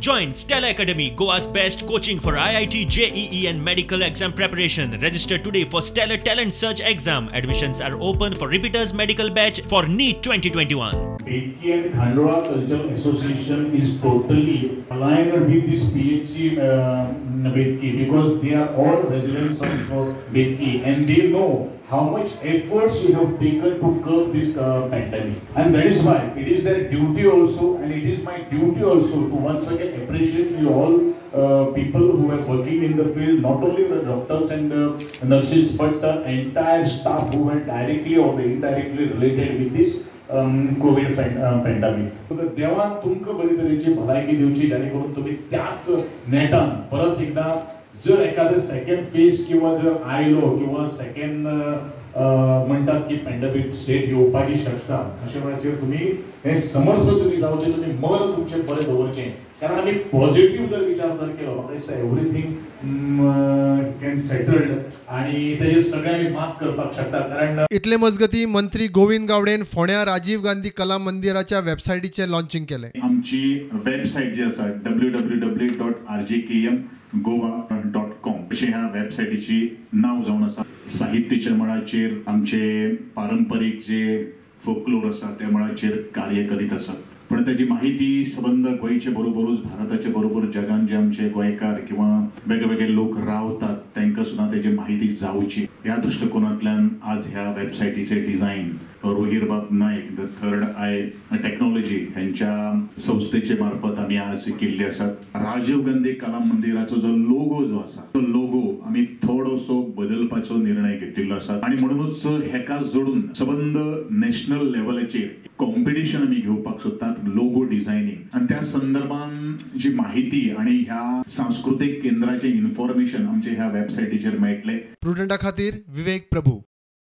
Join Stellar Academy, Goa's best coaching for IIT, JEE and medical exam preparation. Register today for Stellar Talent Search exam. Admissions are open for repeaters medical batch for NEET 2021. Betki and Khandola Cultural Association is totally aligned with this PHC Betki, because they are all residents of Betki and they know how much efforts you have taken to curb this pandemic. And that is why it is their duty also, and it is my duty also to once again appreciate you all people who are working in the field, not only the doctors and the nurses, but the entire staff who were directly or indirectly related with this COVID pandemic. देवान तुमकां बरी तरेची भलायकी दिवची, जेणे करून तुमी त्याच नेटान परत एकदा जर एखादे सेकंड फेज किंवा जर आयलो किंवा सेकंड म्हणटात की पॅन्डेमीक स्टेट येवपाची शकता, अशे वेळाचेर तुमी हे समर्थ तुमी जावचे, तुमी मन तुमचें बरें दवरचें. कारण आमी पॉझिटिव्ह जर विचार जर केलो म्हाका दिसता एवरीथींग can settled आनी तेजेर सगळें आमी मात करपाक शकता. कारण इतले मजगती मंत्री गोविंद गावडेन फोंड्या राजीव गांधी कला मंदिराच्या वेबसायटीचें लॉन्चिंग केलें. आमची वेबसायट जी आसा www.rjkmgoa.com अशें ह्या वेबसायटीची नांव जावन आसा. साहित्याच्या मळाचेर आमचे पारंपरीक जे फोकलोर आसा त्या मळाचेर कार्य करीत आसात, पण त्याची माहिती सबंद गोंयचे बरोबरूच भारताचे बरोबर जगान जे आमचे गोंयकार किंवा वेगळे लोक रावतात तांकां सुद्दां त्याची माहिती जावची ह्या दृश्टिकोनांतल्यान आज ह्या वेबसायटीचे design रोहिरबाब Naik the third eye technology ह्यांच्या संस्थेचे मार्फत आमी आज केल्ली आसात. राजीव गांधी कला मंदिराचो जो लोगो जो आसा तो लोगो आमी थोडोसो बदलपाचो निर्णय घेतिल्लो आसा आनी म्हणूनच हेका जोडून सबंद नॅशनल लेवलाचेर कॉम्पिटिशन आमी घेवपाक सोदतात लोगो डिझायनिंग, आनी त्या संदर्भान जी माहिती आनी ह्या सांस्कृतीक केंद्राचें इन्फॉर्मेशन आमचे ह्या वेबसायटीचेर मेळटलें. प्रुडंटा खातीर विवेक प्रभू.